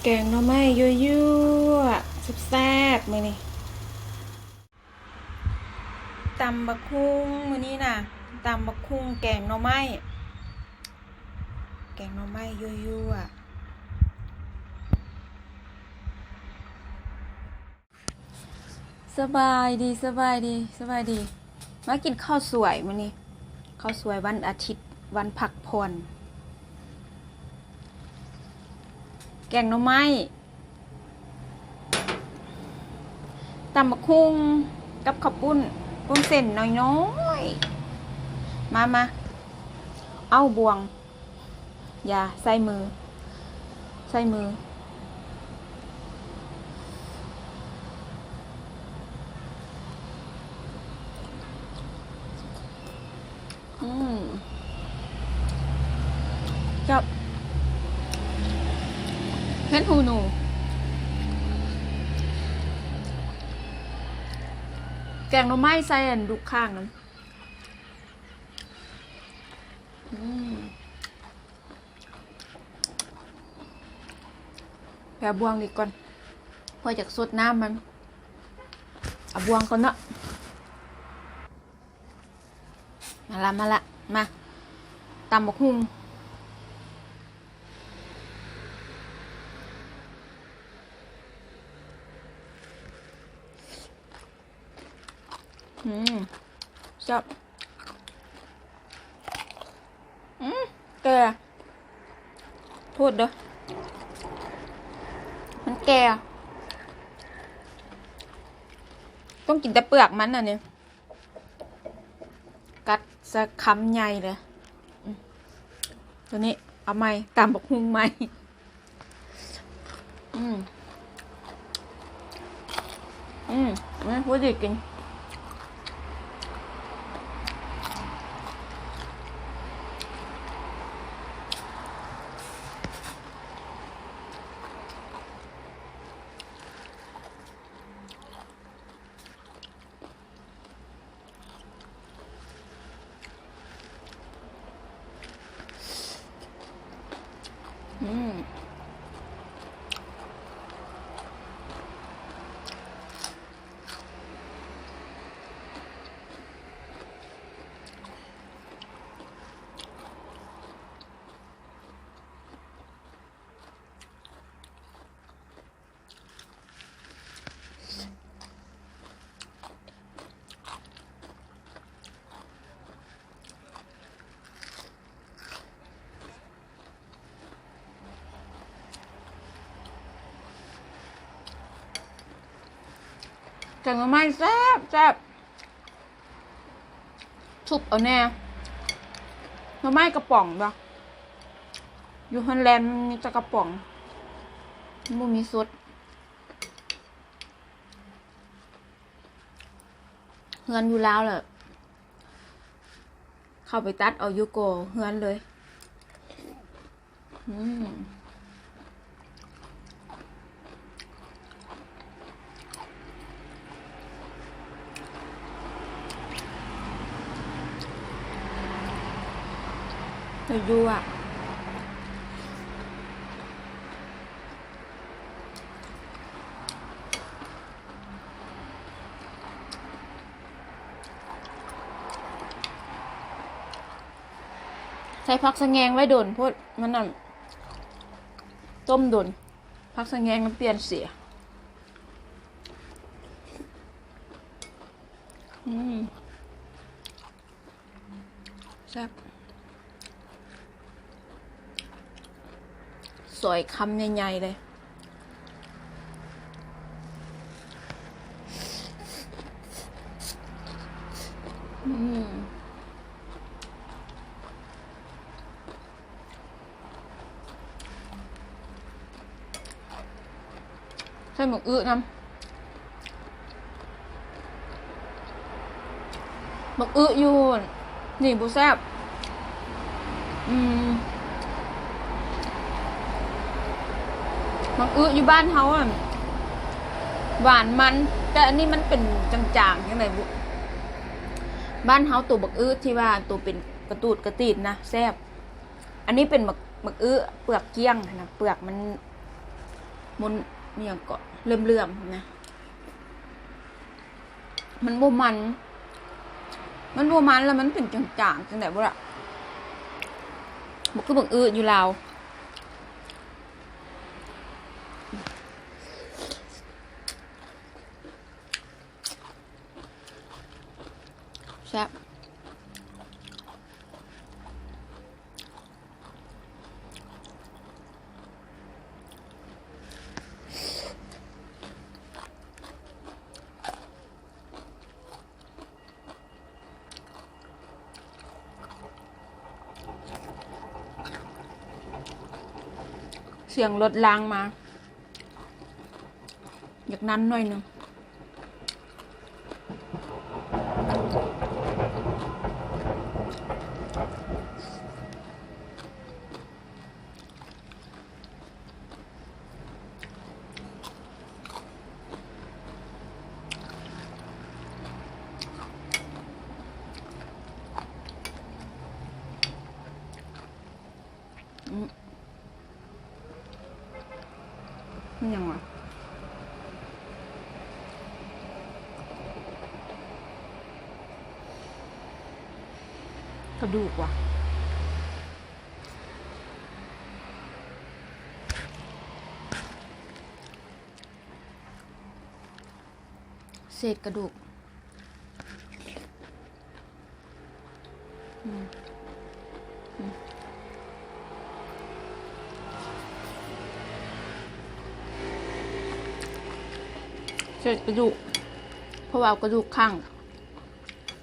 ແກງໜໍ່ໄມ້ຍົວໆ ແຊບໆ ມື້ນີ້. ຕຳບັກຫຸ່ງ ມື້ນີ້ນະ ຕຳບັກຫຸ່ງ ແກງໜໍ່ໄມ້ ແກງໜໍ່ໄມ້ຍົວໆ. ສະບາຍດີ ສະບາຍດີ ສະບາຍດີ. ມາກິນເຂົ້າສວຍມື້ນີ້ ເຂົ້າສວຍວັນອາທິດ ວັນພັກຜ່ອນ. ແກງໜໍ່ໄມ້ ຕຳບັກຫຸ່ງກັບເຂົ້າປຸ້ນ ປຸ້ນເສັ້ນນ້ອຍໆ. ມາ ມາ ເອົາບ່ວງ. ຢ່າ ໃສ່ມື ໃສ່ມື. ອືມ ກັບເຫັດຫູໜູ ແກງໜໍ່ໄມ້ໃສ່ອັນດຸກຂ່າງນັ້ນ. ອືມ ແປເອົາບ່ວງນີ້ກ່ອນ ຂ້ອຍຢາກສົດນ້ຳມັນ. ເອົາບ່ວງກ່ອນເນາະ. ມາລະ ມາລະ ມາ ຕຳບັກຫຸ່ງ. ອືມ ແຊບ. ອືມ ແກ່ ໂທດເດີ ມັນແກ່ ຕ້ອງກິນແຕ່ເປືອກມັນອັນນີ້ ກັດຊະຄຳໃຫຍ່ເລີຍ. ອືມ ໂຕນີ້ເອົາໃໝ່ ຕຳບັກຫຸ່ງໃໝ່. ອືມ ອືມ ອືມ ພໍດີກິນ. ອືມ ແກງໜໍ່ໄມ້ແຊບໆ. ທຸບເອົາແດ່ ໜໍ່ໄມ້ກະປ໋ອງເນາະ ຢູ່ໂຮງແຮມມີແຕ່ກະປ໋ອງ ບໍ່ມີສົດ. ເຮືອນຢູ່ລາວລະ ເຂົ້າໄປຕັດເອົາຢູ່ກໍເຮືອນເລີຍ. ອືມ ໄດ້ຢູ່ອະ. ໃສ່ຜັກສະແງງໄວ້ດົນໂພດ ມັນນັ້ນ ຕົ້ມດົນ ຜັກສະແງງມັນປ່ຽນສີ. ອືມ ແຊບ ຊອຍຄຳໃຫຍ່ໆເລີຍ. ອືມ ໃສ່ໝາກອຶນຳ. ໝາກອຶຢູ່ນີ້ບໍ່ແຊບ. ອືມ ໝາກອຶຢູ່ບ້ານເຮົາຫັ້ນ ຫວານມັນ ແຕ່ອັນນີ້ມັນເປັນຈາງໆ ຈັ່ງໃດບຸ. ບ້ານເຮົາໂຕໝາກອຶທີ່ວ່າໂຕເປັນກະຕູດກະຕີດນະ ແຊບ. ອັນນີ້ເປັນໝາກ ໝາກອຶເປືອກກ້ຽງຫັ້ນນະ ເປືອກມັນ ມັນ ອີ່ຫຍັງເກາະ ເຫຼື້ອມໆນະ ມັນບໍ່ມັນ ມັນບໍ່ມັນ ແລ້ວມັນເປັນຈາງໆ ຈັ່ງໃດບໍ່ລະ ບໍ່ຄືບັກອຶຢູ່ລາວ. ແຊບ. ສຽງລົດລາງມາ ຢາກນັ້ນໜ້ອຍໜຶ່ງ. ອືມ ມັນຫຍັງວະ? ກະດູກວະ ເສດກະດູກ. ອືມ ອືມ ເສດກະດູກ ເພາະວ່າເອົາກະດູກຂ້າງ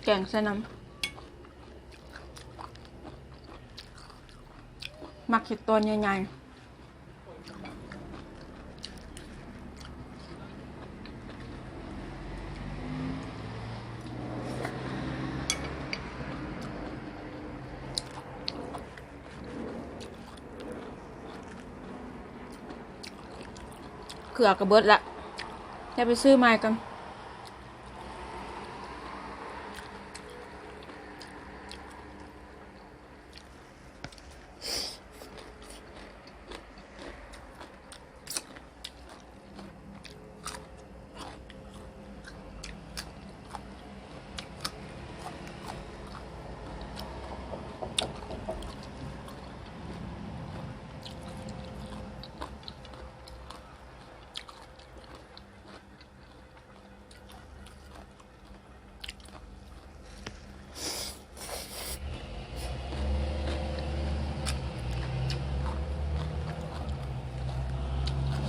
ແກງໃສ່ນຳ ມັກເຮັດຕອນໃຫຍ່ໆ. ເກືອກະເບິດລະ ໄດ້ໄປຊື້ໃໝ່ກ່ອນ.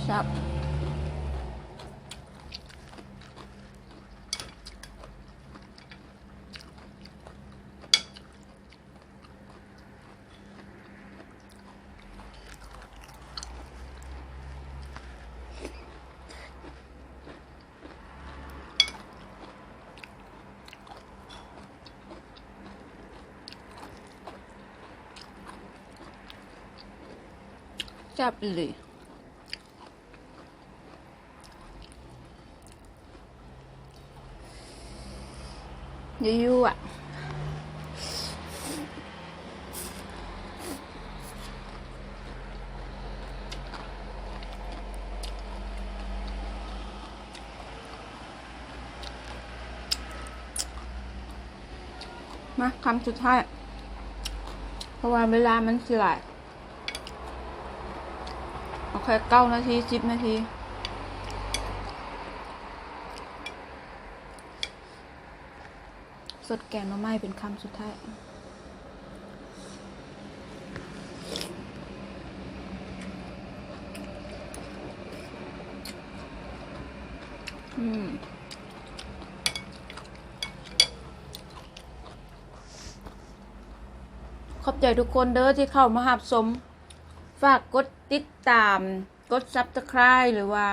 ແຊບ. ແຊບອີ່ຫຼີ. ຢູ່ໆ ອະ ມາ ຄຳສຸດທ້າຍ ເພາະວ່າເວລາມັນຊິຫຼາຍ. ເອົາແຄ່ເກົ້ານາທີ ສິບນາທີ ສົດແກງໜໍ່ໄມ້ເປັນຄຳສຸດທ້າຍ. ອືມ. ຂອບໃຈທຸກຄົນເດີທີ່ເຂົ້າມາຮັບຊົມ. ຝາກກົດຕິດຕາມ, ກົດ Subscribe ຫຼືວ່າ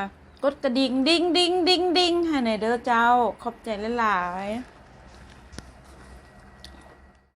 ກົດກະດິ່ງ ດິ່ງ ດິ່ງ ດິ່ງ ດິ່ງ ໃຫ້ແດ່ເດີເຈົ້າ. ຂອບໃຈຫຼາຍໆ.